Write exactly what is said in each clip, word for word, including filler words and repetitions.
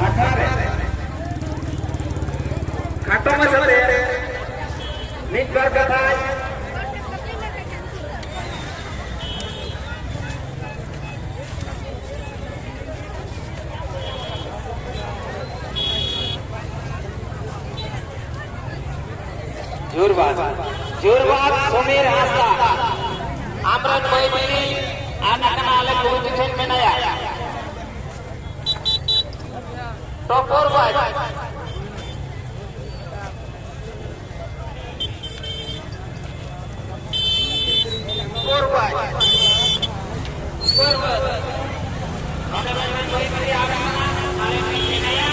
ᱟᱠᱷᱲᱟ ᱨᱮ ᱠᱷᱟᱴᱚ ᱢᱟᱪᱷᱟᱛᱮ ᱢᱤᱫ ᱵᱟᱨ ᱠᱟᱛᱷᱟ ᱡᱳᱨᱵᱟᱫ, ᱡᱳᱨᱵᱟᱫ ᱥᱚᱢᱤᱨ ᱦᱟᱸᱥᱫᱟ, ᱟᱢᱨᱮᱱ ᱵᱟᱹᱭ ᱵᱤᱞᱤ ᱟᱨ ᱱᱟᱜ ᱠᱟᱱᱟ ᱟᱞᱮ ᱠᱚᱢᱤᱴᱤ ᱴᱷᱮᱱ ᱢᱮᱱᱟᱭᱟ᱾ ᱴᱚᱯᱚᱨ ᱵᱟᱭ᱾ ᱴᱚᱯᱚᱨ ᱵᱟᱭ᱾ ᱴᱚᱯᱚᱨ ᱵᱟᱭ᱾ ᱱᱚᱰᱮ ᱵᱮᱱ ᱵᱟᱹᱭ ᱵᱟᱹᱭ ᱟᱨ ᱟᱞᱮ ᱴᱷᱮᱱ ᱢᱮᱱᱟᱭᱟ᱾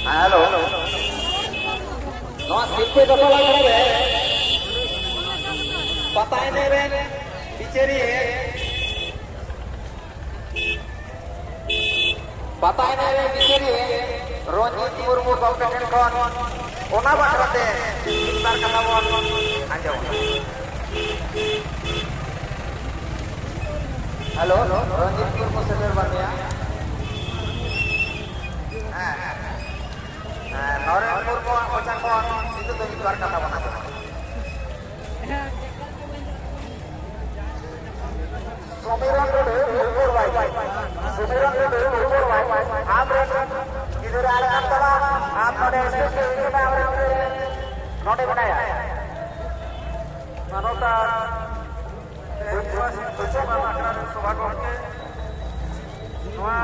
ᱦᱮᱞᱳ, ᱱᱚᱣᱟ ᱥᱤᱞᱯᱟᱹ ᱪᱟᱯᱟᱞ ᱟᱠᱷᱲᱟ ᱨᱮ ᱯᱟᱛᱟ ᱮᱱᱮᱡ ᱨᱮᱱ ᱵᱤᱪᱟᱹᱨᱤᱭᱟᱹ ᱯᱟᱛᱟ ᱮᱱᱮᱡ ᱨᱮ ᱵᱤᱪᱟᱹᱨᱤᱭᱟᱹ ᱨᱚᱧᱡᱤᱛ ᱢᱩᱨᱢᱩ ᱜᱚᱢᱠᱮ ᱴᱷᱮᱱ ᱠᱷᱚᱱ ᱚᱱᱟ ᱵᱟᱠᱷᱨᱟ ᱛᱮ ᱢᱤᱫ ᱵᱟᱨ ᱠᱟᱛᱷᱟ ᱵᱚᱱ ᱟᱸᱡᱚᱢᱟ᱾ ᱦᱮᱞᱳ, ᱨᱚᱧᱡᱤᱛ ᱢᱩᱨᱢᱩ ᱥᱮᱴᱮᱨ ᱵᱟᱨᱱᱤᱭᱟ᱾ ᱦᱮᱸ, ᱦᱮᱸ, ᱱᱚᱨᱮᱱ ᱢᱩᱨᱢᱩᱣᱟᱜ ᱢᱚᱪᱟ ᱠᱷᱚᱱ ᱱᱤᱛᱚᱜ ᱫᱚ ᱢᱤᱫ ᱵᱟᱨ ᱠᱟᱛᱷᱟ ᱵᱚᱱ ᱟᱸᱡᱚᱢᱟ᱾ ᱥᱚᱢᱤᱨᱚᱱ ᱴᱩᱰᱩ, ᱩᱨᱵᱚᱨ ᱵᱟᱭ᱾ ᱥᱚᱢᱤᱨᱚᱱ ᱴᱩᱰᱩ, ᱩᱨᱵᱚᱨ ᱵᱟᱭ᱾ ᱟᱢ ᱨᱮᱱ ᱜᱤᱫᱽᱨᱟᱹ ᱟᱞᱮ ᱠᱟᱱ ᱛᱟᱢᱟ, ᱟᱢ ᱱᱚᱰᱮ ᱥᱴᱮᱡ ᱨᱮ ᱦᱤᱡᱩᱜ ᱢᱮ, ᱟᱢ ᱨᱮᱱ ᱜᱤᱫᱽᱨᱟᱹ ᱱᱚᱰᱮ ᱢᱮᱱᱟᱭᱟ᱾ ᱢᱟᱱᱚᱛᱟᱱ ᱯᱚᱪᱷᱤᱢ ᱟᱠᱷᱲᱟ ᱨᱮᱱ ᱥᱚᱵᱷᱟ ᱜᱚᱢᱠᱮ, ᱱᱚᱣᱟ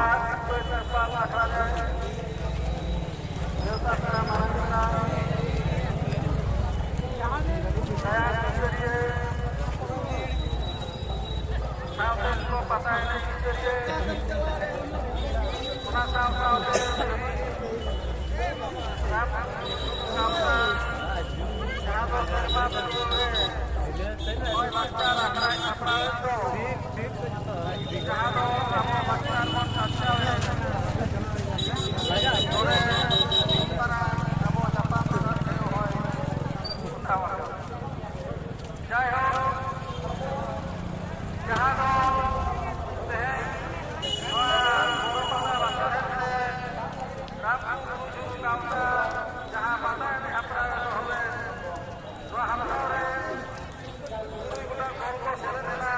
ᱚᱱᱟ ᱥᱟᱶ ᱥᱟᱶᱛᱮ ᱡᱟᱦᱟᱸ ᱫᱚ ᱥᱮᱨᱢᱟ ᱯᱩᱨᱟᱹᱣ ᱨᱮ ᱦᱚᱭ ᱵᱟᱧᱪᱟᱣ ᱟᱠᱷᱲᱟᱭ ᱥᱟᱯᱲᱟᱣᱮᱫ ᱫᱚ, ᱡᱟᱦᱟᱸ ᱫᱚ ᱟᱵᱚ ᱵᱟᱧᱪᱟᱣ ᱵᱚᱱ ᱵᱟᱧᱪᱟᱣᱮᱫ, ᱱᱚᱰᱮ ᱢᱤᱫ ᱢᱟᱨᱟᱝ ᱟᱵᱚ ᱧᱟᱯᱟᱢ ᱨᱮᱱᱟᱜ ᱦᱚᱭ ᱩᱛᱷᱱᱟᱹᱣ ᱟᱠᱟᱱᱟ᱾ ᱡᱟᱭᱦᱳᱠ, ᱡᱟᱦᱟᱸ ᱫᱚ ᱛᱮᱦᱮᱧ ᱱᱚᱣᱟ ᱵᱚᱨᱚ ᱯᱟᱛᱟ ᱞᱟᱥᱟᱲᱦᱮᱫ ᱛᱮ ᱨᱟᱢ ᱜᱩᱨᱩ ᱜᱟᱶᱛᱟ ᱡᱟᱦᱟᱸ ᱯᱟᱛᱟ ᱮᱱᱮᱡ ᱦᱮᱯᱨᱟᱣ ᱮ ᱫᱚᱦᱚ ᱞᱮᱫ, ᱱᱚᱣᱟ ᱦᱮᱯᱨᱟᱣ ᱨᱮ ᱛᱩᱨᱩᱭ ᱜᱚᱴᱟᱝ ᱫᱚᱞ ᱠᱚ ᱥᱮᱞᱮᱫ ᱞᱮᱱᱟ᱾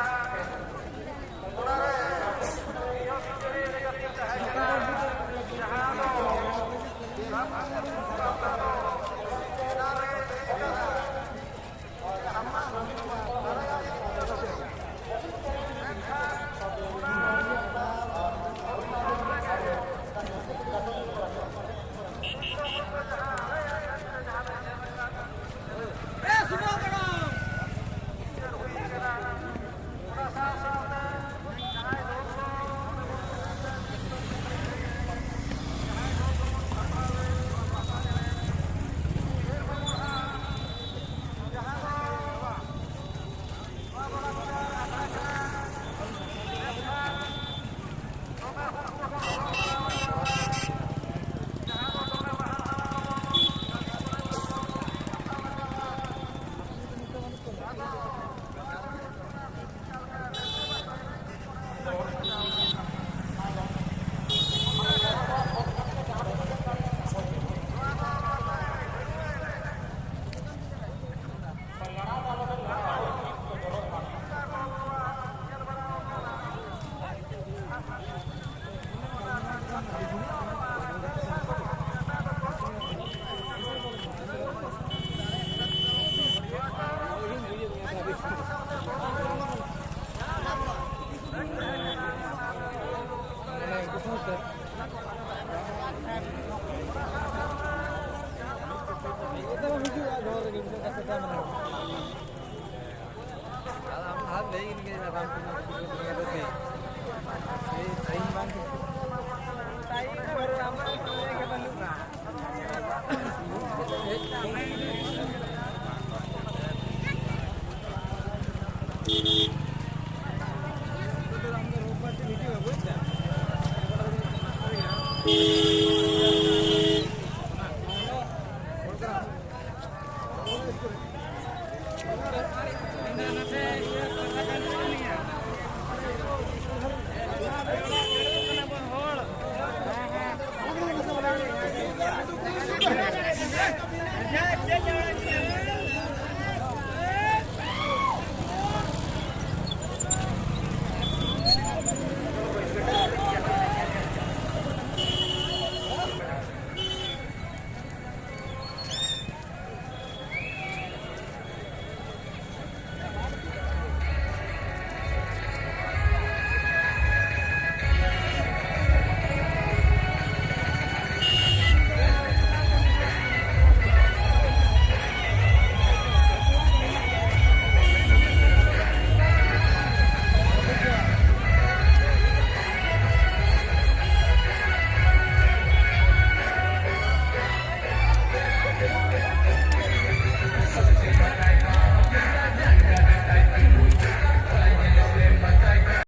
ᱚᱱᱟ ᱨᱮ ᱤᱧ ᱦᱚᱸ ᱥᱤᱧᱡᱟᱹᱨᱤ ᱞᱮᱠᱟᱛᱤᱧ ᱛᱟᱦᱮᱸ ᱠᱟᱱᱟ, ᱡᱟᱦᱟᱸ ᱫᱚ ᱨᱟᱢ ᱜᱩᱨᱩ ᱜᱟᱶᱛᱟ ᱫᱚ ᱪᱮᱛᱟᱱ ᱨᱮ ᱞᱟᱹᱭ ᱠᱟᱫᱟ᱾